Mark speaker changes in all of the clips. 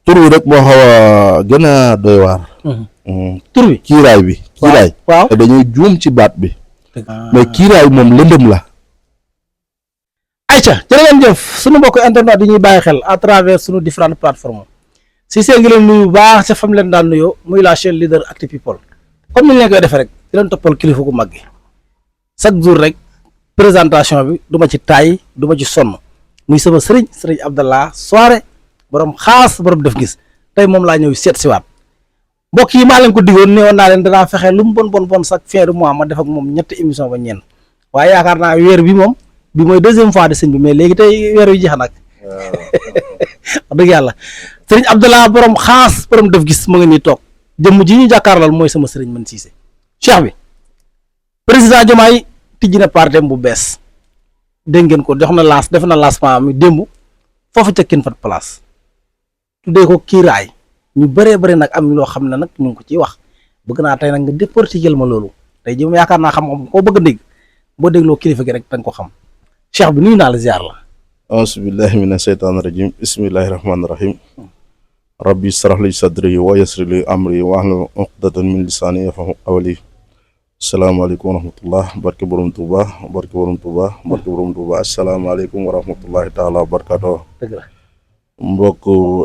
Speaker 1: tur bi rek moo xaw a gën a doy waar.
Speaker 2: tur bi
Speaker 1: kiiraay bi. kiiraay
Speaker 2: waaw
Speaker 1: dañuy juum ci baat bi. mais kiiraay moom lëndëm la.
Speaker 2: ayca jërë ngeen jëf sunu mbokk internet yi ñuy bàyyi xel à travers sunu différentes plateformes Cissé ngi leen nuyu bu baax ca fam leen daan nuyoo muy la chaîne leader Actu People comme ni ñu leen koy defee rek di leen toppal kilifa gu mag gi chaque jour rek présentation bi du ma ci taay du ma ci sonn muy sama sëriñ Abdallah Soare borom xaas borom def gis tey moom laa ñëw seet siwaat mbokk yi maa leen ko digoon ne woon naa leen danaa fexe lu mu bon chaque fin de mois ma def ak moom ñetti émission ba ñeen waaye yaakaar naa weer bi moom bi mooy deuxième fois de sëñ bi mais léegi tey weer wi jeex nag wax dëgg yàlla sëriñ Abdallah borom xaas borom def gis mu ngi nii toog jëmm ji ñu jàkkaarlool mooy sama sëriñ man Cissé cheikh bi président Diomaye tijji na partem bu bees dégg ngeen ko def na lancement mi démb foofu ca kin fat place tuddee ko kiiraay ñu bëree bëri nag am loo xam ne nag ñu ngi ko ciy wax bëgg naa tey nag nga décortiquer ma loolu tey jii yaakaar naa xam-xam koo bëgg a dégg boo dégloo kilifa gi rek danga ko xam cheikh bi nuyu naa la ziar la.
Speaker 1: auzu billahi mina shaytaani rajim bismillahi rahmaani rahim rabbi israh li sadri wa yassir li amri wahlul uqdatan min lisaani yafqahu qawli asalaamaaleykum wa rahmatullah barke borom Tuuba barke borom Tuuba asalaamaaleykum wa rahmatullahi taala wa barakaatuh.
Speaker 2: dëgg la
Speaker 1: mbokk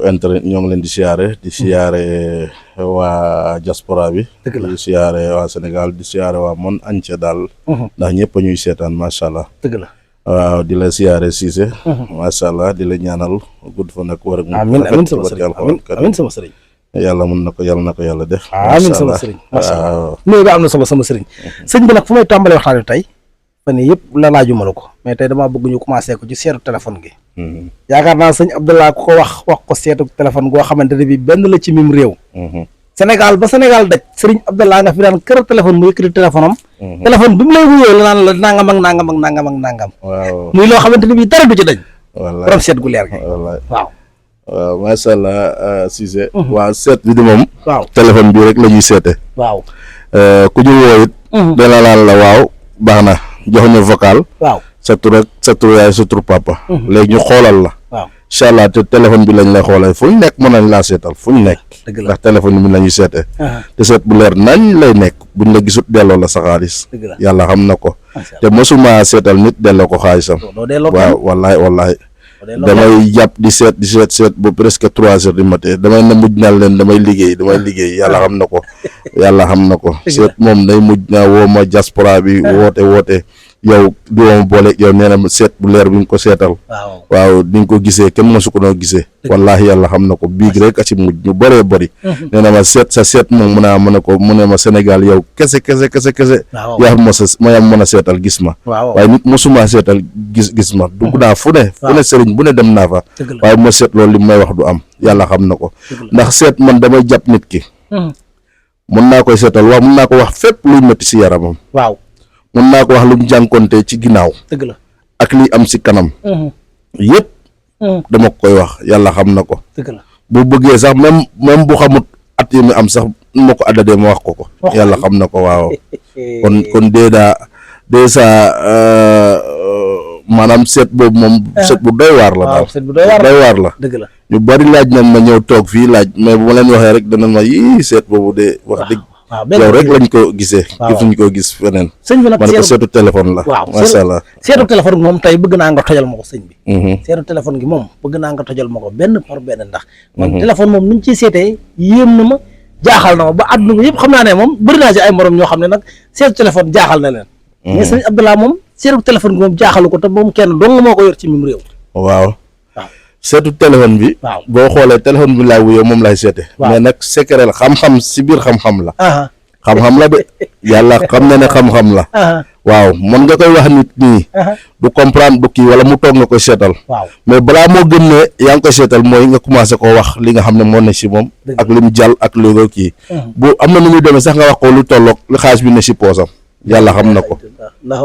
Speaker 1: internet ñoo ngi leen di siyaare waa diaspora bi.
Speaker 2: dëgg la
Speaker 1: di siyaare waa Sénégal di siyaare waa monde entier daal. ndax ñëpp a ñuy seetaan macha allah.
Speaker 2: dëgg la
Speaker 1: waaw di la siyaare Cissé. macha allah di la ñaanal gudd fa nekk war ak.
Speaker 2: amiin sama sëriñ
Speaker 1: yàlla mën na ko yàlla def.
Speaker 2: amiin sama sëriñ macha allah nuyu ba am na solo sama sëriñ. sëñ bi nag fu may tàmbalee waxtaan wi tey fan yii yëpp la laajuma la ko mais tey damaa bëgg ñu commencé ko ci seetu téléphone gi. yaakaar naa sëñ Abdallah ku ko wax ko seetu téléphone goo xamante ne bii benn la ci mim réew. Sénégal ba Sénégal daj sëriñ Abdallah nga fi daan kër téléphone mu yëkkati téléphone am. téléphone bi mu lay wuyoo la naan la nangam ak nangam ak nangam ak nangam. waaw muy loo xamante ne bii dara du ci dañ. wallaay borom seet gu leer gi.
Speaker 1: wallaay
Speaker 2: waaw.
Speaker 1: waaw macha allah Cissé. waaw seet bi di moom.
Speaker 2: waaw
Speaker 1: téléphone bii rek la ñuy seete.
Speaker 2: waaw.
Speaker 1: ku ñu woo it. dana laal la waaw baax na jox ñu vocal.
Speaker 2: waaw
Speaker 1: sa tur ak sa tur yaay sa tur papa. léegi ñu xoolal la.
Speaker 2: waaw
Speaker 1: incha allah te téléphone bi lañ lay xoolal fu ñu nekk mën nañ laa seetal fu ñu nekk.
Speaker 2: dëgg la
Speaker 1: ndax téléphone bi la ñuy seete. te seet bu leer nañ lay nekk buñ la gisut delloo la sa xaalis.
Speaker 2: dëgg la
Speaker 1: yàlla xam na ko. te mosuma seetal nit delloo ko xaalisam. waaw wallaay. damay jàpp di seet bu presque 3 heures du matin damay na mujj naa leen damay liggéey yàlla xam na ko seet moom day mujj naa woo ma diaspora bi woote yow di woo ma boole yow nee na seet bu leer bi nga ko seetal waaw ni nga ko gisee kenn mosu ko noo gisee wallaahi yàlla xam na ko biig rek a ci mujj ñu bëree bëri nee na ma seet moom mu ne ma Sénégal yow kese yaa ma mën a seetal gis ma waaye nit mosuma seetal gis ma dugg naa fu ne sëriñ bu ne dem naa fa waaye moo seet loolu li may wax du am yàlla xam na ko ndax seet man damay jàpp nit ki mën naa koy seetal waaw mën naa ko wax fépp luy métti si yaramam
Speaker 2: waaw
Speaker 1: mën naa ko wax lu mu jànkonte ci ginnaaw
Speaker 2: dëgg la
Speaker 1: ak lii am si kanam yëpp dama koy wax yàlla xam na ko
Speaker 2: dëgg la
Speaker 1: bu bëggee sax même bu xamut at yi mu am sax ma ko addadee ma wax ko yàlla xam na ko waaw kon déjà maanaam seet boobu moom seet bu doy waar la daal
Speaker 2: seet bu doy waar la dëgg la
Speaker 1: ñu bari laaj nañ ma ñëw toog fii laaj mais bu ma leen waxee rek danañ ma yii seet boobu de wax dëgg yow rek lañ ko gisee gisuñ ko gis feneen
Speaker 2: sëñ bi nag
Speaker 1: man ko seetu téléphone la
Speaker 2: waaw
Speaker 1: macha allah
Speaker 2: seetu téléphone gi moom tey bëgg naa nga tojal ma ko sëñ bi seetu téléphone gi moom bëgg naa nga tojal ma ko benn par benn ndax man téléphone moom nuñ ciy seetee yéem na ma jaaxal na ma ba àdduna bi yëpp xam naa ne moom bëri naa ci ay morom ñoo xam ne nag seetu téléphone jaaxal na leen mais sëñ Abdallah moom seetu téléphone gi moom jaaxalu ko te moom kenn dong moo ko yor ci mim réew
Speaker 1: waaw seetu téléphone bi boo xoolee téléphone bi laay wuyoo moom lay seete mais nag secret la xam-xam si biir xam-xam la xam-xam la de yàlla xam na ne xam-xam la waaw mën nga koy wax nit nii du comprendre du kii wala mu toog nga koy seetal mais balaa moo gën ne yaa ngi koy seetal mooy nga commencé koo wax li nga xam ne moo ne si moom ak li mu jàll ak li nga kii bu am na nu muy demee sax nga wax ko lu tolloog li xaalis bi ne si poosam yàlla xam na ko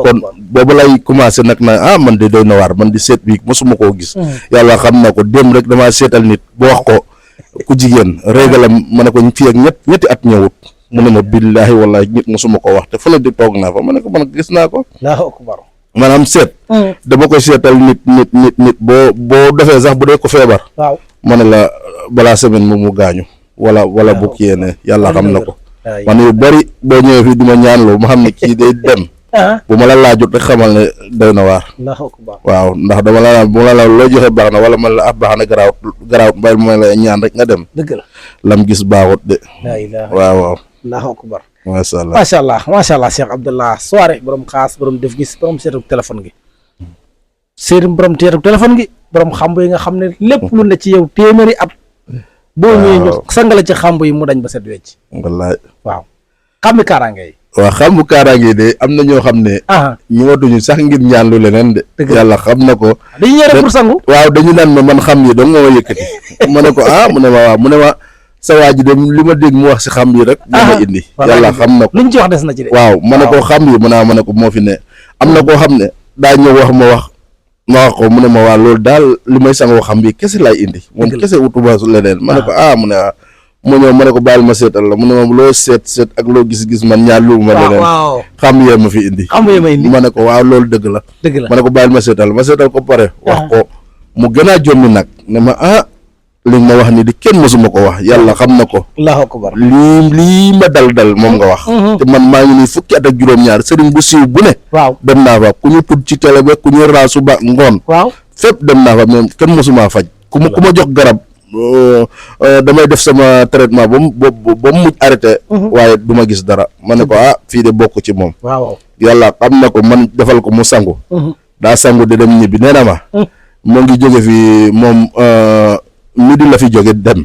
Speaker 1: kon boobu lay commencé nag na man de doy na waar man di seet bi mosuma koo gis yàlla xam na ko dem rek damaa seetal nit bu wax ko ku jigéen régalam ma ne ko fii ak ñetti at ñëwut mu ne ma billaahi wallaahi nit mosuma ko wax te fu ne di toog naa fa ma ne ko man gis naa ko maanaam seet dama koy seetal nit boo defee sax bu dee ko feebar
Speaker 2: waaw
Speaker 1: ma ne la balaa semaine mu gaañu wala bu kii ne yàlla xam na ko man yu bari boo ñëwee fii di ma ñaanloo ma xam ne kii day dem bu ma la laajut rek xamal ne doy na waar waaw ndax dama la naan bu ma la loo joxe baax na wala man la baax na garaawut mbay ma la ñaan rek nga dem
Speaker 2: dëgg la
Speaker 1: lam gis baaxut de waaw
Speaker 2: allahu akbar
Speaker 1: macha allah
Speaker 2: macha allah Cheikh Abdallah Souaré borom xaas borom def gis borom seetu téléphone gi borom seetu téléphone gi borom xamb yi nga xam ne lépp lu ne ci yow téeméeri at boo ñëwee ñu sangala ci xamb yi mu dañ ba set wecc
Speaker 1: wallaay
Speaker 2: waaw xambi kaaraange yi
Speaker 1: waaw xambu kaaraange de am na ñoo xam ne ñëwatuñu sax ngir ñaan lu leneen de yàlla xam na ko
Speaker 2: dañu ñëw pour sangu
Speaker 1: waaw dañu naan ma man xam yi dong moo ma yëkkati ma ne ko mu ne ma waaw mu ne ma sa waa ji de li ma dégg mu wax si xam yi rek moo ma indi yàlla xam na ko
Speaker 2: luñ ci wax des na ci de
Speaker 1: waaw ma ne ko xam yi ma ne ko moo fi ne am na koo xam ne daa ñëw wax ma wax ko mu ne ma waa loolu daal li may sangoo xam bi kese laay indi moom kese utuma su leneen ma ne ko mu ne mu ñëw ma ne ko bàyyil ma seetal la mu ne ma loo seet ak loo gis-gis man ñaar lu ma leneen xam yee ma fi indi ma ne ko waaw loolu dëgg la ma ne ko bàyyil ma seetal ko pare wax ko mu gën a jommi nag ne ma li ma wax ni di kenn mësuma ko wax yàlla xam na ko
Speaker 2: allahu akbar
Speaker 1: lii ma dal moom nga wax te man maa ngi nii fukki at ak juróom-ñaar sëriñ bu siiw bu ne dem naa fa ku ñu tudd ci télé ba ku ñu raa suba ngoon fépp dem naa fa même kenn mësuma faj ku ma jox garab damay def sama traitement ba mu mujj arrêté waaye du ma gis dara ma ne ko fii de bokk ci moom yàlla xam na ko man defal ko mu sangu daa sangu de dem ñibbi nee na ma moo ngi jóge fi moom midi la fi jóge dem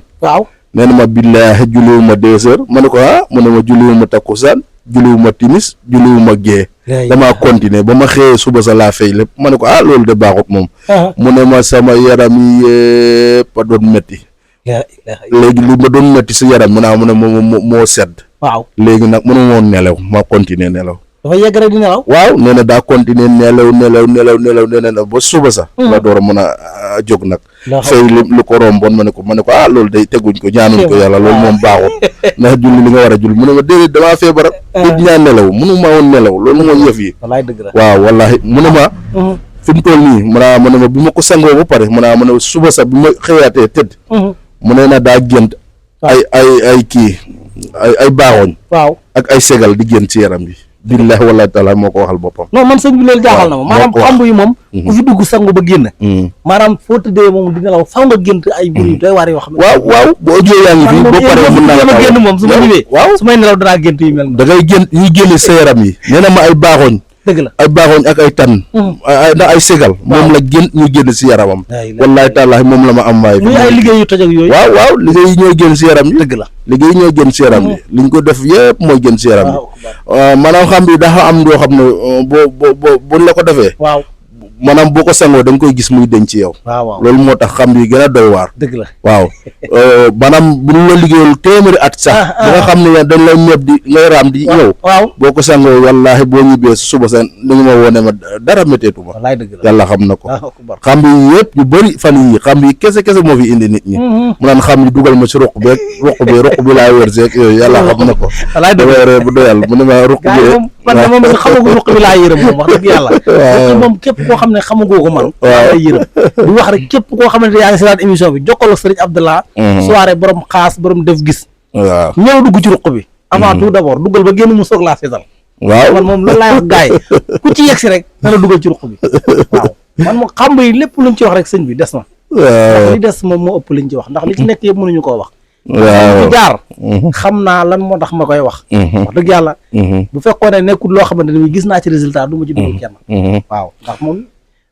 Speaker 1: nee na ma billaahi julliwuma 2 heures ma ne ko mu ne ma julliwuma takkusaan julliwuma timis julliwuma gée damaa continuer ba ma xëyee suba sa laa fay lépp ma ne ko loolu de baaxut moom mu ne ma sama yaram yi yëpp a doon métti léegi li ma doon métti si yaram mu ne moo sedd léegi nag mënu moon nelaw ma continuer nelaw
Speaker 2: dafa yegg rek di nelaw
Speaker 1: waaw nee na daa continuer nelaw nee na ba suba sax la door a mën a jóg nag fay lu ko romboon ma ne ko loolu day teguñ ko ñaanuñ ko yàlla loolu moom baaxut ndax julli li nga war a julli mu ne ma déedéet damaa feebar nit ñaa nelaw mënu ma woon nelaw loolu mooy yëf yi waaw wallahi mu ne ma fi mu toll nii mu ne ma bi ma ko sangoo ba pare mu ne suba sax bi ma xëyaatee tëdd mu ne na daa gént ay kii ay baaxooñ ak ay segal di gént ci yaram bi billahi wallahi taala moo ko waxal boppam
Speaker 2: non man sëñ bi loolu jaaxal na ma maanaam xamb yi moom ku fi dugg sangu ba génn maanaam foo tëddee moom di nelaw faw nga gént ay mbir yu doy waar yoo xam ne
Speaker 1: waaw boo jógee yaa ngi fi boo paree mën naa la
Speaker 2: génn moom su ma ñëwee su may nelaw danaa gént yu mel
Speaker 1: da ngay gént ñuy génne sa yaram yi nee na ma ay baaxooñ
Speaker 2: dëgg la
Speaker 1: ay baaxooñ ak ay tan ndax ay segal moom la ñu génn si yaramam wallahi taala moom la ma am waay
Speaker 2: muy ay liggéey yu toj ak yooyu
Speaker 1: waaw liggéey yi ñooy génn si yaram yi
Speaker 2: dëgg la
Speaker 1: liggéey yi ñooy génn si yaram yi liñ ko def yëpp mooy génn si yaram yi maanaam xam bi dafa am loo xam ne buñ la ko defee maanaam boo ko sangoo da nga koy gis muy denc ci yow loolu moo tax xam bi gën a doy waar
Speaker 2: dëgg la
Speaker 1: waaw maanaam bu ñu la liggéeyul téeméeri at sax ba nga xam ne dañ lay ñëb di ngay raam di ñëw boo ko sangoo wallaahi boo ñibbee suba sa li nga ma woone ma dara métteetu ma yàlla xam na ko xam bi yëpp yu bëri fan yi xam bi kese moo fi indi nit ñi mu naan xam yi dugal ma ci ruq bi laa wër seeg yooyu yàlla xam na ko damay ree bu doyal mu ne ma ruq bi
Speaker 2: moom xamagu ruq bi laa yërëm moom wax dëgg yàlla moom képp koo xam ne xamagoo ko man lay yërëm di wax rek képp koo xamante yaa ngi seetaan émission bi jokkaloo Sëriñ Abdallah Souaré borom xaas borom def gis ñëw dugg ci ruq bi avant tout d'abord duggal ba génn mu soog laa seetal man moom loolu laay wax gaay ku ci yegsi rek na la duggal ci ruq bi waaw man moom xam yi lépp luñ ci wax rek sëñ bi des na ndax li des moom moo ëpp liñ ci wax ndax li ci nekk yëpp mënuñu koo wax ci jaar xam naa lan moo tax ma koy wax wax dëgg yàlla bu fekkoon ne nekkul loo xamante ne gis naa ci résultat du ma ci dugg kenn waaw ndax moom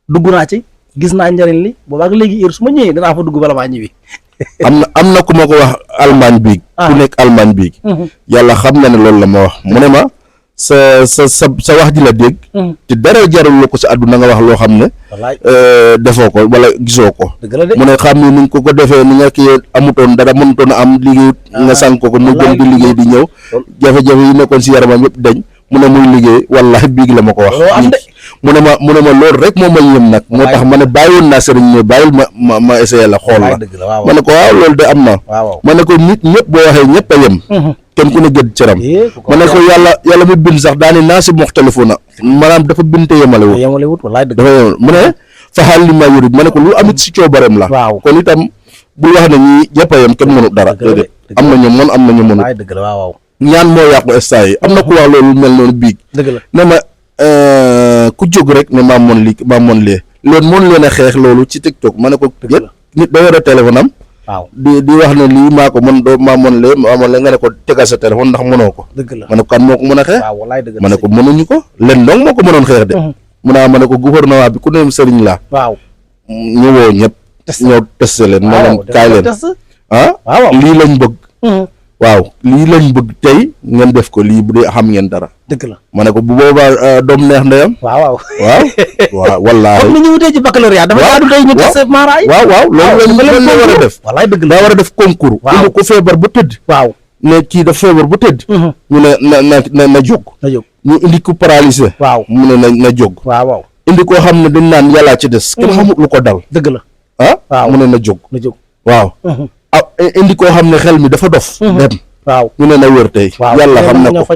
Speaker 2: dugg naa ci gis naa njëriñ li boobaak léegi heure su ma ñëwee danaa fa dugg bala maa ñëwi
Speaker 1: am na ku ma ko wax Allemagne biig ku nekk Allemagne biig yàlla xam na ne loolu la ma wax mu ne ma sa wax ji la dégg te dara jarul ko sa àdduna nga wax loo xam ne defoo ko wala gisoo ko mu ne xam ni ko defee ni nga kii amutoon dara mënutoon a am liggéey nga sànk ko mu jëm di liggéey di ñëw jafe-jafe yi nekkoon si yaramam yëpp dañ mu ne muy liggéey wallahi biig la ma ko wax mu ne ma loolu rek moo ma yëm nag moo tax ma ne bàyyiwoon naa sëriñ ne bàyyil ma essayé la xool la ma ne ko waaw loolu de am na ma ne ko nit ñëpp boo waxee ñëpp a yem kenn ku ne gëdd cëram ma ne ko yàlla mi bind sax daani naa si muxtalifuna maanaam dafa bind te yemalewut
Speaker 2: wallaay dëgg
Speaker 1: dafa yemal mu ne faxaal li ma yurid ma ne ko lu amit si coobareem la kon itam bul wax ne ñi jëpp a yem kenn mënut dara déedéet am na ñu mën am na ñu mënut
Speaker 2: dëgg la waaw
Speaker 1: ñaan moo yàqu instant yi am na ku wax loolu mel noonu biig ne ma ku jóg rek ne maa mën lii maa mën lee loolu mën leen a xeex loolu ci TikTok ma ne ko yëpp nit da yore téléphone am
Speaker 2: waaw
Speaker 1: di wax ne lii maa ko mën doo maa mën lee nga ne ko tegal sa téléphone ndax mënoo ko ma ne ko kan moo ko mën a xeex ma ne ko mënuñu ko leen dong moo ko mënoon xeex de mu naa ma ne ko gouvernement bi ku ne sëriñ laa ñu woo ñëpp ñëw testé leen ma leen kaay leen lii lañ bëgg waaw lii lañ bëgg tey ngeen def ko lii bu dee xam ngeen dara
Speaker 2: dëgg la
Speaker 1: ma ne ko bu boobaa doom neex ndeyam
Speaker 2: waaw
Speaker 1: wallaahi
Speaker 2: comme ni ñu wutee ci baccalauréat dafa jaadu tey ñu testé maaraay
Speaker 1: waaw loolu lañ war a def
Speaker 2: wallaay dëgg la
Speaker 1: daa war a def concours indi ku feebar ba tëdd ne kii daf feebar ba tëdd ñu ne na jóg ñu indi ku paralysé mu ne na jóg indi koo xam ne dañ naan yàllaa ci des kenn xamut lu ko dal
Speaker 2: dëgg la
Speaker 1: mu ne na jóg waaw indi koo xam ne xel mi dafa dof dem ñu ne na wër tey yàlla xam na ko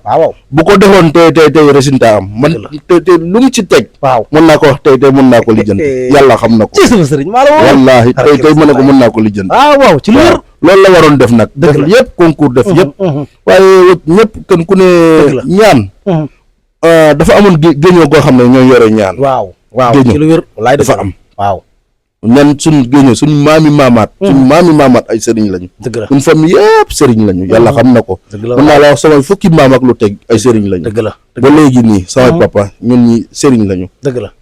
Speaker 1: waaw bu ko defoon tey résultat am man te lu mu ci teg mën naa ko wax tey mën naa ko lijjanti yàlla xam na ko wallaahi tey ma ne ko mën naa ko lijjanti
Speaker 2: waaw ci lu wér
Speaker 1: loolu la waroon def nag def yëpp concours def yëpp waaye ñëpp kenn ku ne ñaan dafa amoon géñoo goo xam ne ñooy yore ñaan
Speaker 2: ci lu wér
Speaker 1: dafa am ñan suñ géñoo suñ maami maamaat ay sëriñ lañu suñ famille yëpp sëriñ lañu yàlla xam na ko mën naa la wax samay fukki maam ak lu teg ay sëriñ lañu ba léegi nii samay papa ñun ñi sëriñ lañu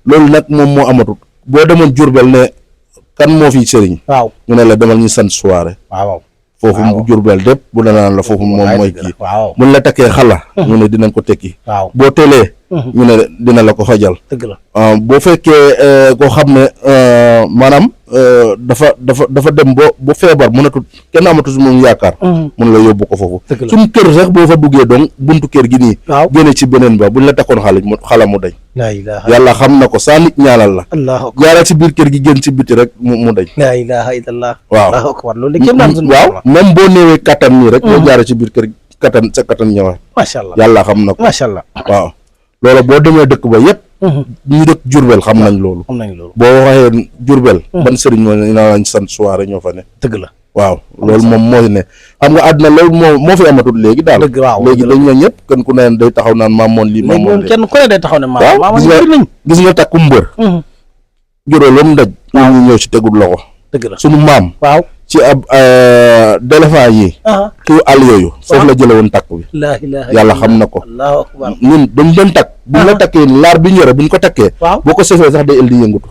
Speaker 1: loolu nag moom moo amatut boo demoon Jurbel ne kan moo fi sëriñ ñu ne la demal ñu sant soirée foofu mu Jurbel dépp bu la naan la foofu moom mooy kii mun la takkee xala ñu ne dinañ ko tekki boo telee ñu ne dina la ko fajal boo fekkee koo xam ne maanaam dafa dem ba feebar mënatul kenn amatu si moom yaakaar mun la yóbbu ko foofu suñ kër sax boo fa duggee donc buntu kër gi nii génne ci beneen ba buñ la takkoon xala mu dañ yàlla xam na ko saa nit ñaanal la jaaral ci biir kër gi génn ci biti rek mu dañ
Speaker 2: la ilaha illallah
Speaker 1: waaw même boo néewee kattan nii rek boo jaaree ci biir kër gi sa kattan ñëwaat
Speaker 2: macha allah
Speaker 1: yàlla xam na ko
Speaker 2: macha allah
Speaker 1: waaw loolu boo demee dëkk ba yëpp ñu dëkk Jurbel xam nañ loolu boo waxee Jurbel ban sëriñ moo naa lañ sant soirée ñoo fa ne
Speaker 2: dëgg la
Speaker 1: waaw loolu moom moo ne xam nga àdduna loolu moo fi amatul léegi daal léegi dañ ne ñëpp kenn ku ne day taxaw naan maam moon lii maam moon lii
Speaker 2: kenn ku ne day taxaw ne maam
Speaker 1: gis nga takku mbër juróom lu mu daj ñu ñëw ci tegul loxo
Speaker 2: dëgg la
Speaker 1: suñu maam ci ab d'éléphant yi kiw àll yooyu foofu la jële woon takk bi yàlla xam na ko ñun dañ doon takk buñ la takkee laar bi ñore buñ ko takkee boo ko sefee sax day ël di yëngutu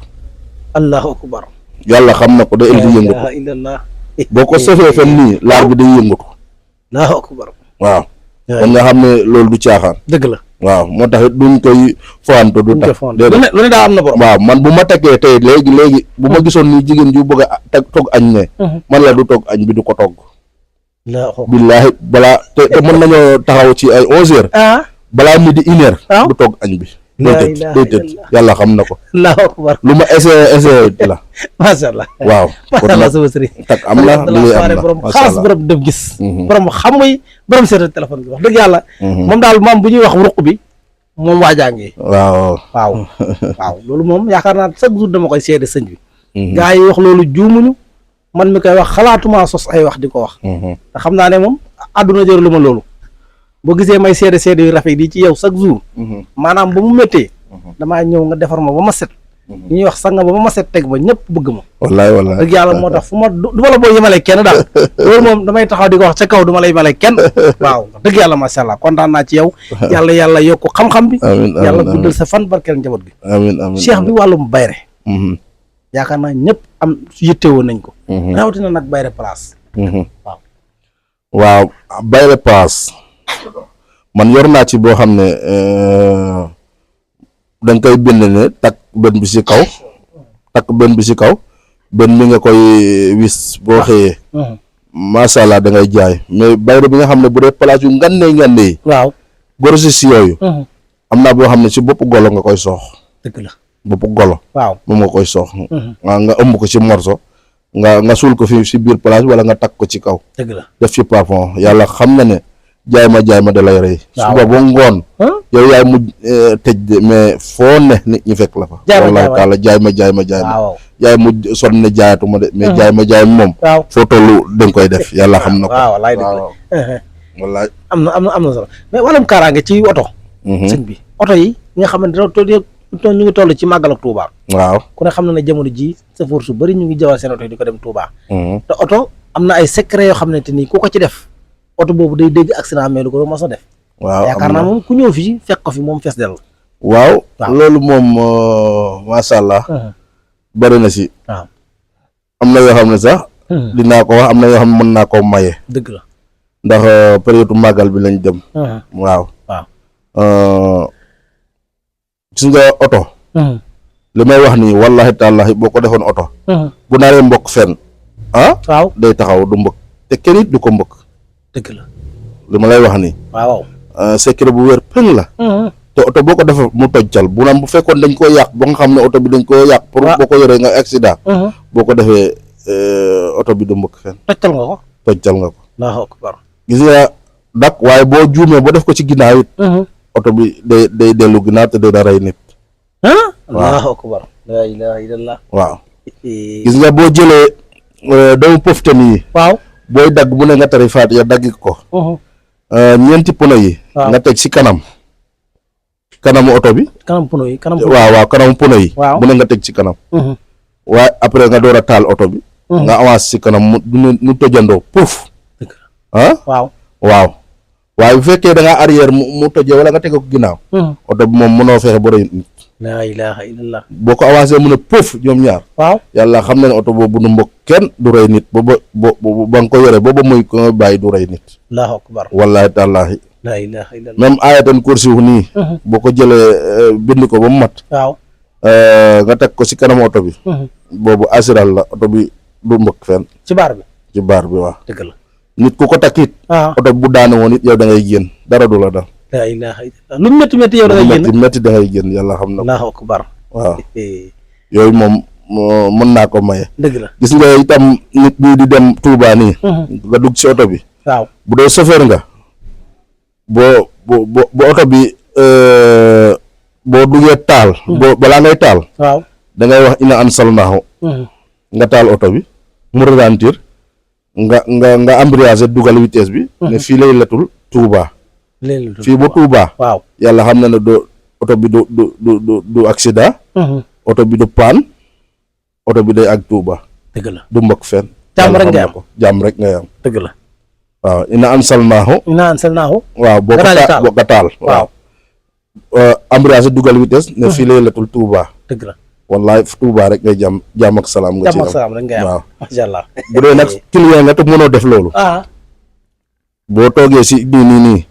Speaker 2: allahu akbar
Speaker 1: yàlla xam na ko day ël di yëngutu boo ko sefee fen nii laar bi day yëngutu
Speaker 2: allahu akbar
Speaker 1: waaw kon nga xam ne loolu du caaxaan
Speaker 2: dëgg la
Speaker 1: waaw moo tax duñ koy fowanto du tax
Speaker 2: lu ne daa am na borom
Speaker 1: waaw man bu ma takkee tey léegi bu ma gisoon ni jigéen ju bëgg a togg añ ne man la du togg añ bi du ko togg billaahi balaa te mën nañoo taxaw ci ay 11 heures balaa midi 1 heure du togg añ bi day tëdd yàlla xam na ko
Speaker 2: allahu akbar
Speaker 1: lu ma essayé la
Speaker 2: macha allah
Speaker 1: waaw
Speaker 2: macha allah sama sëriñ
Speaker 1: tak am na li am na
Speaker 2: borom xaas borom def gis borom xam muy borom seeta téléphone bi wax dëgg yàlla moom daal moom bu ñuy wax ruq bi moom waajaangi waaw loolu moom yaakaar naa chaque jour dama koy seede sëñ bi gaa yi wax loolu juumuñu man mi koy wax xalaatuma sos ay wax di ko wax te xam naa ne moom àdduna jëru lu ma loolu boo gisee may seede yu rafet yi ci yow chaque jour maanaam ba mu méttee damaa ñëw nga defar ma ba ma set ñi ñuy wax sanga ba ma set teg ba ñëpp bëgg ma
Speaker 1: wallaay
Speaker 2: dëgg yàlla moo tax fu ma du ma la boo yemale kenn daal loolu moom damay taxaw di ko wax ca kaw du ma la yemale kenn waaw dëgg yàlla macha allah kontaan naa ci yow yàlla yokk xam-xam bi yàlla guddal sa fan barkeel njaboot gi
Speaker 1: amiin
Speaker 2: cheikh bi wàllum bayre yaakaar naa ñëpp am yittewoo nañ ko rawatina nag bayre place
Speaker 1: waaw bayre place man yor naa ci boo xam ne da nga koy bind ne takk benn bi ci kaw benn bi nga koy wis boo xëyee macha allah da ngay jaay mais bayre bi nga xam ne bu dee place yu ngande yi
Speaker 2: waaw
Speaker 1: grossiste yooyu am naa boo xam ne ci bopp golo nga koy soox
Speaker 2: dëgg la
Speaker 1: bopp golo
Speaker 2: waaw
Speaker 1: moom nga koy soox nga ëmb ko ci morso nga suul ko fi si biir place wala nga takk ko ci kaw.
Speaker 2: dëgg la
Speaker 1: def ci plafond yàlla xam na ne jaay ma da lay rey.
Speaker 2: waaw
Speaker 1: suba ba ngoon. yow yaay mujj tëj de mais foo ne nit ñi fekk la fa. wallahi taala jaay ma.
Speaker 2: waaw
Speaker 1: yaay mujj sonn ne jaayatuma de. mais jaay ma moom.
Speaker 2: waaw
Speaker 1: foo tollu da nga koy def yàlla xam na ko.
Speaker 2: waaw wallaay dëgg la
Speaker 1: wallaay
Speaker 2: am na solo mais wàllum kaaraange ci oto. sëñ bi oto yi nga xam ne ñu ngi toll ci màggal ak Touba.
Speaker 1: waaw
Speaker 2: ku ne xam na ne jamono ji chauffeur su bëri ñu ngi jawal seen oto yi di ko dem Touba. te oto am na ay secret yoo xam ne te nii ku ko ci def oto boobu day dégg accident mais du ko mos a def.
Speaker 1: waaw
Speaker 2: yaakaar naa moom ku ñëw fii fekk ko fi moom fees del.
Speaker 1: waaw loolu moom macha allah. bëri na si.
Speaker 2: waaw
Speaker 1: am na yoo xam ne sax. dinaa ko wax am na yoo xam ne mën naa koo maye.
Speaker 2: dëgg la
Speaker 1: ndax période màggal bi lañ dem. waaw. gis nga oto. li may wax nii wallahi tàllahi boo ko defoon oto. bu naree mbokk fenn. waaw day taxaw du mbëkk te kenn it du ko mbëkk.
Speaker 2: dëgg la
Speaker 1: li ma lay wax nii.
Speaker 2: waaw
Speaker 1: secret bu wér pëng la. te oto boo ko defee mu tojjal bu fekkoon dañ koo yàq ba nga xam ne oto bi dañ koo yàq. pour boo ko yoree nga accident. boo ko defee oto bi du mbëkk fenn.
Speaker 2: tojjal nga ko.
Speaker 1: tojjal nga ko.
Speaker 2: Allahu akbar.
Speaker 1: gis nga dak waaye boo juumee ba def ko ci ginnaaw it. oto bi day dellu ginnaaw te dina rey nit.
Speaker 2: Allahu akbar. la ilaha illallah.
Speaker 1: waaw gis nga boo jëlee doomu poftan yi.
Speaker 2: waaw
Speaker 1: booy dagg mu ne nga tari faat ya dagg ko. ñeenti pono yi. nga teg si kanamu oto bi.
Speaker 2: kanam pono yi
Speaker 1: waaw kanamu pono yi. mu ne nga teg ci kanam. waaye après nga door a taal oto bi. nga avance si kanam mu tojandoo puuf. waaw waaye bu fekkee da ngaa arrière mu tojee wala nga teg ko ginnaaw. oto bi moom mënoo fexe ba rey nit.
Speaker 2: la ilaha illallah.
Speaker 1: boo ko avancé mu ne puuf ñoom ñaar.
Speaker 2: waaw yàlla
Speaker 1: xam na ne oto boobu du mbokk kenn du rey nit ba nga ko yore ba muy ko nga bàyyi du rey nit.
Speaker 2: allahu akbar.
Speaker 1: wallahi tàllaahi.
Speaker 2: la ilaha illallah.
Speaker 1: même ayatan kursi wu nii. boo ko jëlee bind ko ba mu mat.
Speaker 2: waaw
Speaker 1: nga teg ko si kanam oto bi. boobu assural la oto bi du mbokk fenn.
Speaker 2: ci baar bi
Speaker 1: waaw.
Speaker 2: dëgg la.
Speaker 1: nit ku ko takkit. oto bu daane woon it yow da ngay génn dara du la dal.
Speaker 2: la ilaha illallah lu métti métti yow da ngay génn
Speaker 1: métti da ngay génn yàlla xam na ko.
Speaker 2: allahu akbar.
Speaker 1: waaw yooyu moom mën naa ko maye.
Speaker 2: dëgg la
Speaker 1: gis nga itam nit ñi di dem Touba nii. nga dugg si oto bi.
Speaker 2: waaw
Speaker 1: bu dee chauffeur nga. boo oto bi boo duggee taal. balaa ngay taal.
Speaker 2: waaw
Speaker 1: da ngay wax ina ansalnaahu. nga taal oto bi mu ralentir. nga embrayage dugal vitesse bi. ne fii lay letul Touba. fii ba Touba.
Speaker 2: waaw
Speaker 1: yàlla xam na ne oto bi du accident. oto bi du paan. oto bi day ak Touba.
Speaker 2: dëgg la
Speaker 1: du mbokk fenn.
Speaker 2: jàmm rek ngay am
Speaker 1: jàmm rek ngay am.
Speaker 2: dëgg la.
Speaker 1: waaw ina ansalnaahu. waaw boo ko taal. waaw embrayage dugal vitesse. ne fii lay letul Touba.
Speaker 2: dëgg la.
Speaker 1: wallaay Touba rek ngay jàmm ak salaam nga ci am.
Speaker 2: jàmm ak salaam rek ngay am.
Speaker 1: waaw
Speaker 2: macha allah.
Speaker 1: bu dee nag client nga te mënoo def loolu. boo toogee si nii.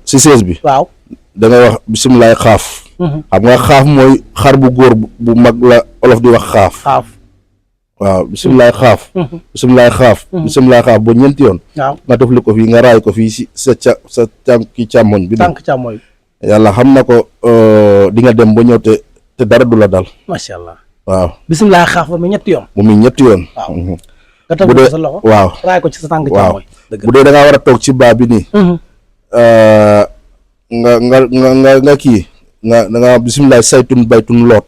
Speaker 1: si sees bi.
Speaker 2: waaw
Speaker 1: da ngay wax bisimilah xaaf. xam nga xaaf mooy xar bu góor bu mag la olof di wax xaaf. waaw bisimilah xaaf. bisimilah xaaf. bisimilah xaaf ba ñeenti yoon.
Speaker 2: waaw
Speaker 1: nga def li ko fii nga raay ko fii si sa tànki càmmoñ bi.
Speaker 2: tànk càmmoñ.
Speaker 1: yàlla xam na ko di nga dem ba ñëw te dara du la dal.
Speaker 2: macha allah.
Speaker 1: waaw
Speaker 2: bisimilah xaaf ba mu ñetti yoon.
Speaker 1: waaw.
Speaker 2: nga teg ko sa loxo.
Speaker 1: waaw
Speaker 2: raay ko ci sa tànk càmmoñ.
Speaker 1: bu dee da ngaa war a toog ci baa bi nii. nga kii nga bisimilah saytun baytun loot.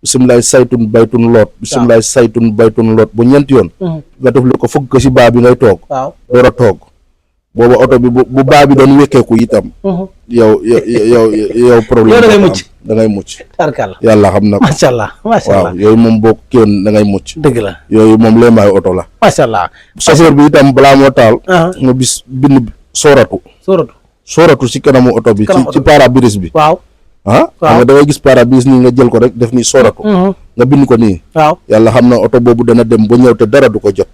Speaker 1: bisimilah saytun baytun loot. bisimilah saytun baytun loot bu ñeenti yoon. nga def li ko fëgg ko si baa bi ngay toog.
Speaker 2: waaw
Speaker 1: door a toog. booba oto bi bu baa bi doon wekkeeku itam. yow problème.
Speaker 2: yow da ngay mucc.
Speaker 1: tarkal yàlla xam na ko.
Speaker 2: macha allah
Speaker 1: waaw yooyu moom boo ko kéwoon da ngay mucc.
Speaker 2: dëgg la
Speaker 1: yooyu moom lee maayu oto la.
Speaker 2: macha allah.
Speaker 1: chauffeur bi itam balaa moo taal. nga bind sooratu si kanamu oto bi. ci pare-brise bi.
Speaker 2: waaw
Speaker 1: xam nga da ngay gis pare-brise nii nga jël ko rek def ni sooratu. nga bind ko nii.
Speaker 2: waaw
Speaker 1: yàlla xam na oto boobu dana dem ba ñëw te dara du ko jot.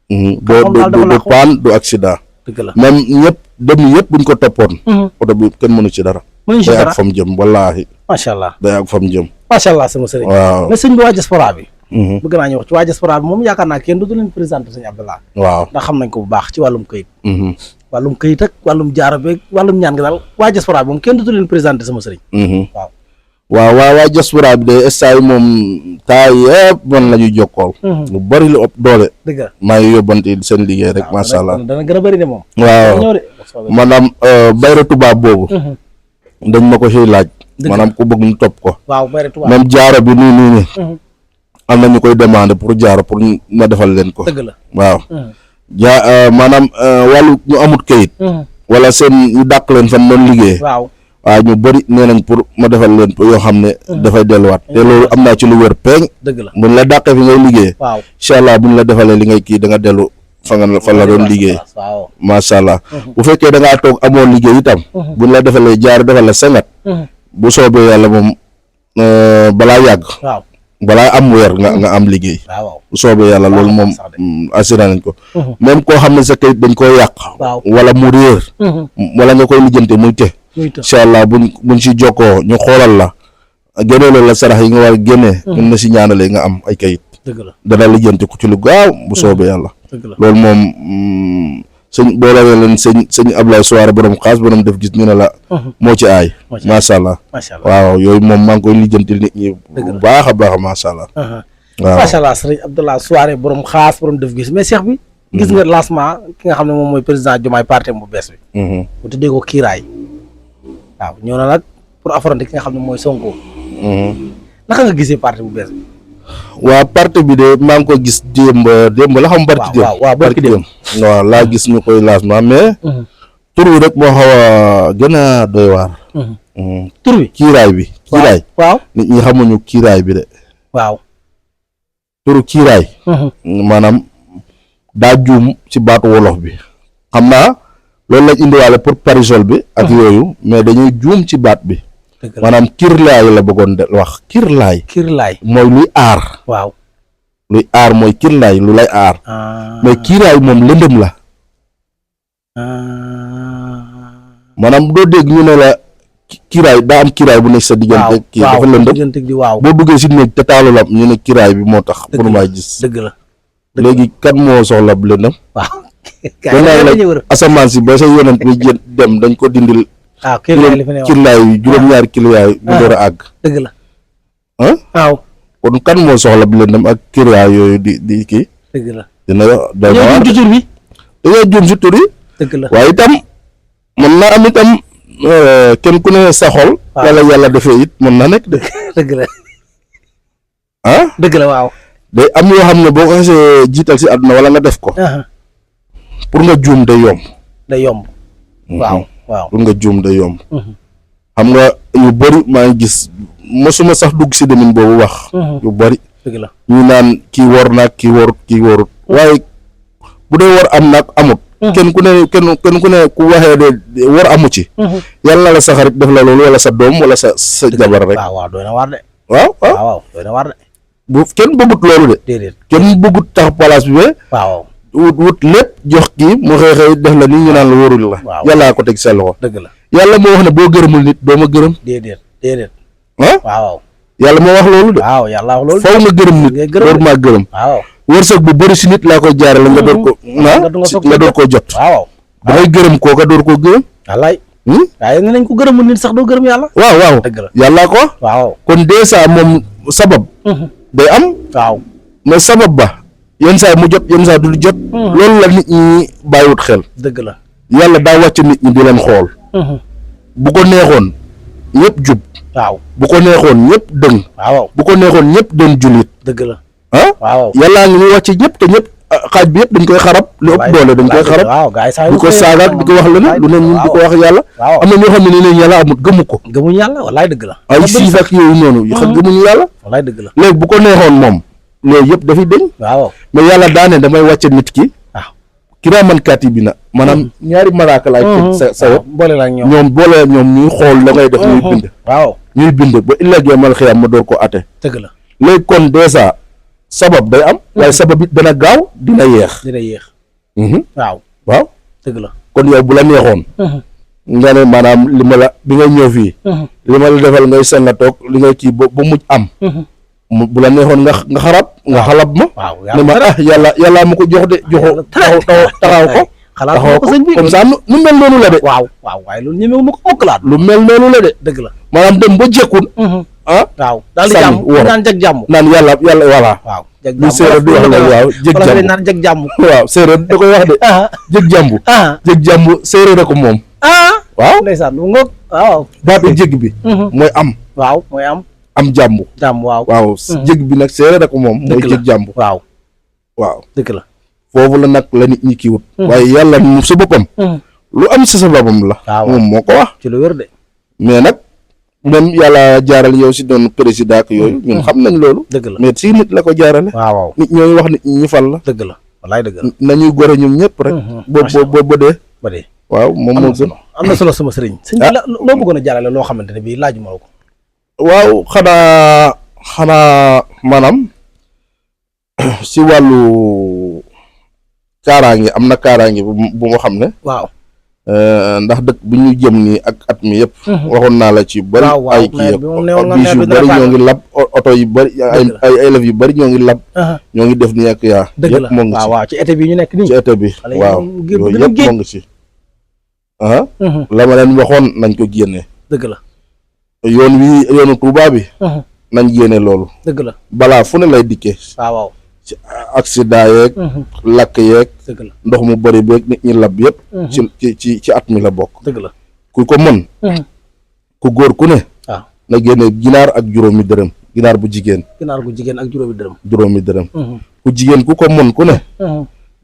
Speaker 1: du paan du accident.
Speaker 2: dëgg la
Speaker 1: même ñëpp buñ ko toppoon. oto bi kenn mënu ci dara. day ak fam jëm wallaahi.
Speaker 2: macha allah
Speaker 1: day ak fam jëm.
Speaker 2: macha allah sama sëriñ.
Speaker 1: waaw
Speaker 2: mais sëñ bi waa diaspora bi. bëgg naa ñu wax ci waa diaspora bi moom yaakaar naa kenn du leen présenté sëñ Abdallah.
Speaker 1: waaw
Speaker 2: ndax xam nañ ko bu baax ci wàllum këyit. wàllum këyit ak wàllum jaaro beeg wàllum ñaan gi daal waa diaspora bi moom kenn du leen présenté sama sëriñ.
Speaker 1: waa diaspora bi de instant moom taa yëpp man la ñuy jokkool. lu bari lu ëpp doole.
Speaker 2: dëgg la
Speaker 1: maa ngi yóbbante seen liggéey rek macha allah.
Speaker 2: dana gën a bëri de moom.
Speaker 1: waaw maanaam bayra tubaab boobu. dañ ma ko siy laaj. maanaam ku bëgg ñu topp ko.
Speaker 2: waaw bayra tubaab
Speaker 1: même jaaro bi nii. am na ñu koy demandé pour jaaro pour ma defal leen ko.
Speaker 2: dëgg la
Speaker 1: waaw. maanaam wàllu ñu amut kayit. wala seen ñu dàq leen fan doon liggéey.
Speaker 2: waaw
Speaker 1: ñu bëri nee nañ pour ma defal leen yoo xam ne. dafay delluwaat te loolu am naa ci lu wér peeñ.
Speaker 2: dëgg la
Speaker 1: buñ la dàqee fi ngay liggéey.
Speaker 2: waaw
Speaker 1: incha allah buñ la defalee li ngay kii da nga dellu fa la doon liggéey.
Speaker 2: waaw
Speaker 1: macha allah bu fekkee da ngaa toog amoo liggéey itam. buñ la defalee jaar defal la sengat. bu soobee yàlla moom balaa yàgg.
Speaker 2: waaw
Speaker 1: balaa am weer nga am liggéey.
Speaker 2: waaw
Speaker 1: bu soobee yàlla loolu moom assuré nañ ko. même koo xam ne sa kayit dañ koy yàq. wala mu réer. wala nga koy lijjante muy te. incha allah buñ si jokkoo ñu xoolal la génneeloo la sarax yi nga war a génnee. mun na si ñaanalee nga am ay kayit.
Speaker 2: dëgg la
Speaker 1: dana lijjanti ku ci lu gaaw bu soobee yàlla.
Speaker 2: dëgg la
Speaker 1: loolu moom sëñ boo lawee leen sëñ Ablaye Souare borom xaas borom def gis ñu ne la. moo ci aay. macha allah waaw yooyu moom maa ngi koy lijjanti nit ñi. bu baax a baax macha allah.
Speaker 2: waaw macha allah sëñ Abdoulaye Souare borom xaas borom def gis mais Cheikh bi. gis nga lancement ki nga xam ne moom mooy président Diomaye parti bu bees bi. bu tuddee ko kiiraay. waaw ñëw na nag pour affronter ki nga xam ne mooy Sonko. naka nga gisee parti bu bees bi.
Speaker 1: waa parti bi de maa ngi ko gis démb la xam barki démb.
Speaker 2: waaw barki démb
Speaker 1: waaw laa gis ñu koy lancement mais. tur bi rek moo xaw a gën a doy waar.
Speaker 2: tur bi
Speaker 1: kiiraay bi. kiiraay
Speaker 2: waaw
Speaker 1: nit ñi xamuñu kiiraay bi de.
Speaker 2: waaw
Speaker 1: turu kiiraay. maanaam daa juum ci baatu wolof bi. xam naa loolu lañ indiwaale pour parisol bi. ak yooyu mais dañuy juum ci baat bi. maanaam kirlaay la bëggoon de wax kirlaay. mooy luy aar.
Speaker 2: waaw
Speaker 1: luy aar mooy kirlaay lu lay aar. mais kiiraay moom lëndëm la. maanaam doo dégg ñu ne la kiiraay daa am kiiraay bu nekk sa diggante. kii dafa lëndëm boo duggee si néeg te taalu la ñu ne kiiraay bi moo tax. pour maa gis
Speaker 2: dëgg la
Speaker 1: léegi kan moo soxla bu lëndëm.
Speaker 2: waaw
Speaker 1: la asamaan si ba sa yonent bi dem dañ ko dindil. kirlaay yi juróom-ñaari kirlaay bu door a àgg.
Speaker 2: dëgg la
Speaker 1: waaw kon kan moo soxla bu lëndëm ak kirlaay yooyu di kii.
Speaker 2: dëgg la
Speaker 1: dina dañoo
Speaker 2: juum bi
Speaker 1: dañoo juum si tur yi.
Speaker 2: dëgg la
Speaker 1: waaye itam mën naa am itam kenn ku ne sa xol. wala yàlla defee it mën na nekk de.
Speaker 2: dëgg la dëgg la waaw.
Speaker 1: day am yoo xam ne boo ko xasee jiital si àdduna wala nga def ko. pour nga juum day yomb.
Speaker 2: waaw
Speaker 1: pour nga juum day yomb. xam nga yu bëri maa ngi gis mosuma sax dugg si demin boobu wax. yu bëri.
Speaker 2: dëgg la
Speaker 1: ñu naan kii wor naag kii warut waaye bu dee war am nag amut. kenn ku ne ku waxee de war amu ci. yàlla la sa xarit def la loolu wala sa doom wala sa jabar rek.
Speaker 2: waaw doy na waar de.
Speaker 1: waaw
Speaker 2: doy na waar de.
Speaker 1: bu kenn bëggut loolu de.
Speaker 2: déedéet
Speaker 1: kenn bëggut tax place bi
Speaker 2: waaw
Speaker 1: wut lépp jox kii mu xëy def la nii ñu naan la warul la. yàllaa ko teg sa loxo.
Speaker 2: dëgg la
Speaker 1: yàlla moo wax ne boo gërëmul nit doo ma gërëm.
Speaker 2: déedéet.
Speaker 1: waaw yàlla moo wax loolu de.
Speaker 2: yàlla wax loolu.
Speaker 1: faw nga gërëm nit door maa gërëm. wërsëg bu bëri si nit laa koy jaarale nga door ko nga door koo jot. dangay gërëm kooka door koo gërëm.
Speaker 2: wallaay. waaye nee nañ ko gërëmul nit sax doo gërëm yàlla.
Speaker 1: waaw
Speaker 2: dëgg la
Speaker 1: yàllaa ko. kon dèjà moom sabab. day am. mais sabab ba yenn saa mu jot yenn saa du jot. loolu la nit ñi bàyyiwut xel.
Speaker 2: dëgg la
Speaker 1: yàlla daa wàcc nit ñi di leen xool. bu ko neexoon ñëpp jub. bu ko neexoon ñëpp dëng. bu ko neexoon ñëpp doon jullit.
Speaker 2: dëgg la
Speaker 1: yàllaa ngi ñu wàcc ñëpp te ñëpp xaaj bi yëpp dañ koy xarab. lu ëpp doole dañ koy xarab. di ko saagaat di ko wax leneen lu ne ñun di ko wax yàlla. am na ñoo xam ne nii ne yàlla amut gëmu ko.
Speaker 2: gëmuñu yàlla wallaay dëgg la.
Speaker 1: ay siif ak yooyu noonu. xam gëmuñu yàlla.
Speaker 2: wallaay dëgg la
Speaker 1: léegi bu ko neexoon moom. loolu yëpp dafay dëñ. mais yàlla daa ne damay wàcce nit ki. kiraaman kaatibiina maanaam ñaari malaaka laay teg sa wet. ñoom boole ak ñoom ñuy xool la ngay def ñuy bind. ñuy bind ba illa yawmal xiyaam ma door ko ate.
Speaker 2: dëgg la
Speaker 1: léegi kon dèjà sabab day am. waaye sabab it dana gaaw dina yéex. waaw
Speaker 2: dëgg la
Speaker 1: kon yow bu la neexoon. nga ne maanaam li ma la bi ngay ñëw fii. li ma la defal ngay seen la toog li ngay kii ba mujj am. bu la neexoon nga xarab nga xalab ma. ne ma yàlla ma ko jox de joxo taxaw ko.
Speaker 2: xalaat ko sëñ bi
Speaker 1: comme ça nu mel noonu la de.
Speaker 2: waaye loolu ñemewu ma ko mokkalaat.
Speaker 1: lu mel noonu la de.
Speaker 2: dëgg la
Speaker 1: maanaam dem ba jekkul.
Speaker 2: waaw daal di jàmm naan jag jàmm
Speaker 1: naan yàlla voilà
Speaker 2: waaw jag
Speaker 1: lu séeréer di wax la waaw jëg jàmm
Speaker 2: naan jag jàmm
Speaker 1: waaw séeréer da koy wax de jëg jàmb jëg jàmb séeréer ko moom waaw
Speaker 2: ndeysaan mu ngoog waaw
Speaker 1: baatu jëg bi mooy am
Speaker 2: waaw mooy am
Speaker 1: jàmb waaw jëg bi nag séeréer ko moom mooy jëg jàmb waaw
Speaker 2: dëgg la
Speaker 1: foofu la nag la nit ñi kii wut waaye yàlla moom sa boppam lu am si sa boppam la moom moo ko wax
Speaker 2: ci lu wér de
Speaker 1: mais nag même yàlla jaaral yow si doon président ak yooyu ñun xam nañ loolu
Speaker 2: dëgg la
Speaker 1: mais si nit la ko jaarale
Speaker 2: waaw
Speaker 1: nit ñooy wax nit ñi fal la
Speaker 2: dëgg la wallaay dëgg la
Speaker 1: nañuy gore ñoom ñëpp rek boo ba dee waaw moom moo gën
Speaker 2: am na solo sama sëriñ sëñ bi loo bëggoon a jaarale loo xamante ne bii laaju ma ko
Speaker 1: waaw xanaa maanaam si wàllu kaaraange am na kaaraange bu ma xam ne
Speaker 2: waaw
Speaker 1: ndax dëkk bi ñu jëm nii ak at mi yëpp waxoon naa la ci bëri ay kii yëpp bis yu bëri ñoo ngi lab oto yu bëri ay élèves yu bëri ñoo ngi lab ñoo ngi def ni ak yaa yëpp moo ngi ci
Speaker 2: waaw ci été bi ñu nekk nii
Speaker 1: ci été bi waaw yooyu yëpp moo ngi ci la ma leen waxoon nañ ko génne
Speaker 2: dëgg la
Speaker 1: yoonu Touba bi nañ génne loolu
Speaker 2: dëgg la
Speaker 1: balaa fu ne lay dikkee
Speaker 2: waaw
Speaker 1: ci accident yeeg lakk yeeg
Speaker 2: dëgg la
Speaker 1: ndox mu bëri beeg nit ñi lab yëpp ci at mi la bokk
Speaker 2: dëgg la
Speaker 1: ku ko mën ku góor ku ne
Speaker 2: waaw
Speaker 1: na génne ginaar ak juróomi dërëm ginaar bu jigéen
Speaker 2: ak juróomi
Speaker 1: dërëm ku jigéen ku ko mën ku ne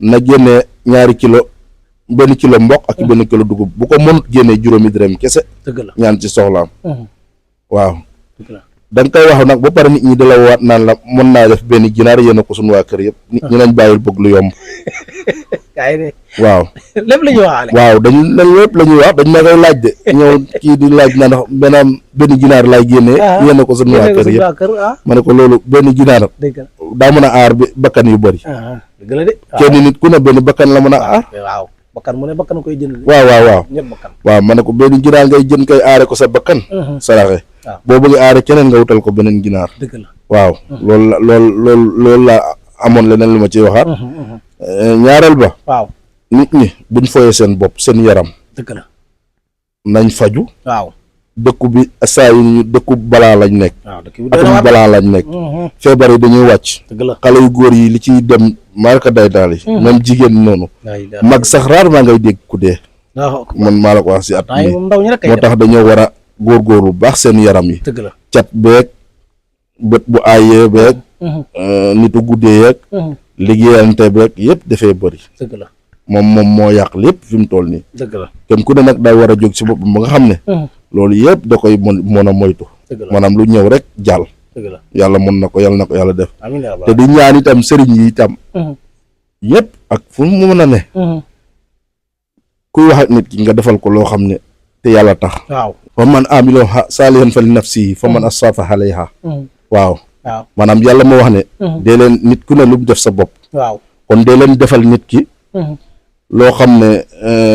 Speaker 1: na génne ñaari kilo benn kilo mboq ak benn kilo dugub bu ko mën génne juróomi dërëm kese
Speaker 2: dëgg la
Speaker 1: ñaan ci soxlaam waaw
Speaker 2: dëgg la
Speaker 1: da nga koy wax nag ba pare nit ñi da la waat naan la mën naa def benn ginaar yéena ko suñu waa kër yëpp nit ñi nañ bàyyil bëgg lu yomb waaw
Speaker 2: lépp la ñuy waxaale
Speaker 1: waaw lépp la ñuy wax dañ ma koy laaj de ñëw kii di laaj na ndax benn ginaar laay génnee yéena ko suñu waa kër yëpp ma ne ko loolu benn ginaar daa mën a aar bi bakkan yu bëri
Speaker 2: dëgg la de
Speaker 1: kenn nit ku ne benn bakkan la mën a aar
Speaker 2: waaw bakkan mu ne bakkan koy jënd
Speaker 1: waaw
Speaker 2: ñëpp bakkan
Speaker 1: waaw ma ne ko benn ginaar ngay jën koy aare ko sa bakkan saraxe boo bëgg aare keneen nga wutal ko beneen ginaar
Speaker 2: dëgg la
Speaker 1: waaw loolu la amoon leneen lu ma ciy waxaat ñaareel ba
Speaker 2: waaw
Speaker 1: nit ñi buñ foyee seen bopp seen yaram
Speaker 2: dëgg la
Speaker 1: nañ faju
Speaker 2: waaw
Speaker 1: dëkku bi saa yi ñu dëkku balaa lañ nekk atum balaa lañ nekk feebar yi dañuy wàcc xale yu góor yi li ciy dem marka day daal yi même jigéen noonu mag sax rarement ngay dégg ku dee man maa la ko wax si at mi moo tax dañoo war a góorgóorlu baax seen yaram yi cat beeg bët bu aayee beeg nitu guddee yeeg liggéeyante beeg yëpp dafay bëri moom moo yàq lépp fi mu toll nii kenn ku ne nag daa war a jóg si boppam ba nga xam ne loolu yëpp da koy mën a moytu maanaam lu ñëw rek jàll yàlla mën na ko yàlla def te di ñaan itam sëriñ yi itam yëpp ak fu mu mën a ne kuy wax ak nit ki nga defal ko loo xam ne te yàlla tax fa man amiloo saalihan fa li nafsihi fa man asaafa alayha waaw maanaam yàlla moo wax ne dee leen nit ku ne lu mu def sa bopp kon dee leen defal nit ki loo xam ne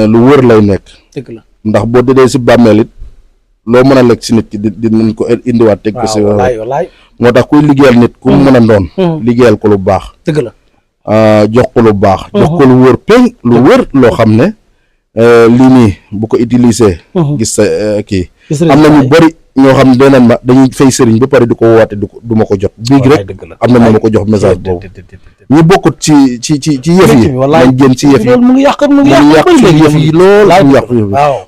Speaker 1: lu wër lay nekk ndax boo dédee si bàmmeel it loo mën a lekk si nit ki dinañ ko indiwaat teg ko si moo tax kuy liggéeyal nit ku mën a doon liggéeyal ko lu baax jox ko lu baax jox ko lu wër peñ lu wër loo xam ne lii nii bu ko utiliser gis sa kii am na ñu bëri ñoo xam ne danañ ma dañuy fay sëriñ ba pare di ko woote du ma ko jot biig rek am na ma ko jox message boobu ñu bokkut ci yëf yi nañ génn ci yëf yi mu ngi yàq yëf yi lool mu yàq yëf yi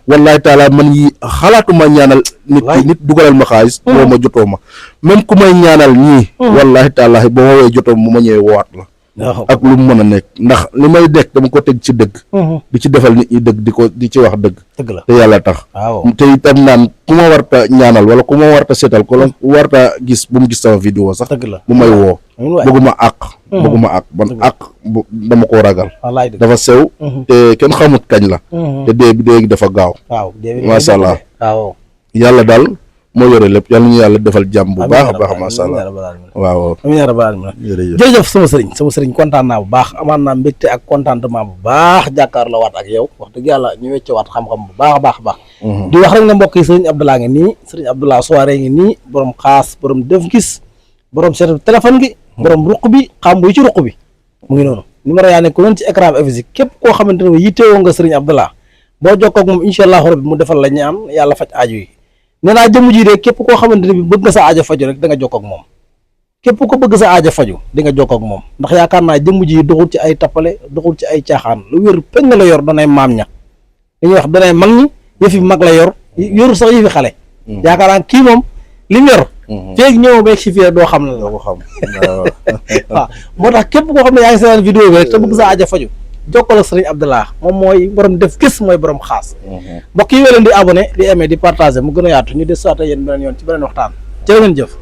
Speaker 1: wallahi taala man yi xalaatuma ñaanal nit dugalal ma xaalis boo ma jotoo ma même ku may ñaanal ñii wallahi taala boo ma woowee jotoo mu ma ñëwee woowaat la ak lu mu mën a nekk ndax li may dekk dama ko teg ci dëgg di ci defal nit ñi dëgg di ci wax dëgg te yàlla tax te itam naan ku ma warta ñaanal wala ku ma warta seetal ko la warta gis bu mu gis sama vidéo sax bu may woo bëgguma àq ban àq dama ko ragal dafa sew te kenn xamut kañ la te dee bi dafa gaaw masha Allah yàlla daal moo yore lépp yàlla ñu yàlla defal jàmm bu baax a baax masha Allah waaw amiin yaa rabbal aalamiin
Speaker 2: jërëjëf sama sëriñ kontaan naa bu baax amaan naa mbégte ak contentement bu baax jàkkaarloo waat ak yow wax dëgg yàlla ñu wecce waat xam-xam bu baax a baax di wax rek ne mbokk yi sëriñ Abdallah ngi nii sëriñ Abdallah Souaré ngi nii borom xaas borom def gis borom seet téléphone gi borom ruq bi xam bu ci ruq bi mu ngi noonu numéro yaa nekk noonu ci écran bi physique képp koo xamante ne yittewoo nga sëriñ Abdallah boo jokkoo ak moom incha allahu rabbi mu defal la ñaan yàlla faj aaju yi nee naa jëmm ji de képp koo xamante ne bi bëgg nga sa aajo faju rek da nga jokkoo ak moom képp ko bëgg sa aajo faju di nga jokkoo ak moom ndax yaakaar naa jëmm ji doxul ci ay tappale doxul ci ay caaxaan lu wér peñ la yor danay maam ña dañuy wax danay mag ñi yëfi mag la yor yoru sax yëfi xale yaakaar naa kii moom li mu yor feeg ñëw beeg si fii doo xam la
Speaker 1: doo ko xam
Speaker 2: waaw moo tax képp koo xam ne yaa ngi seetaan vidéo bi rek te bëgg sa aajo faju jokkal ak sëriñ Abdallah moom mooy borom def gis mooy borom xaas mbokk yi leen di abonné di aimé di partagé mu gën a yaatu ñu des saata yéen beneen yoon ci beneen waxtaan jërë ngeen jëf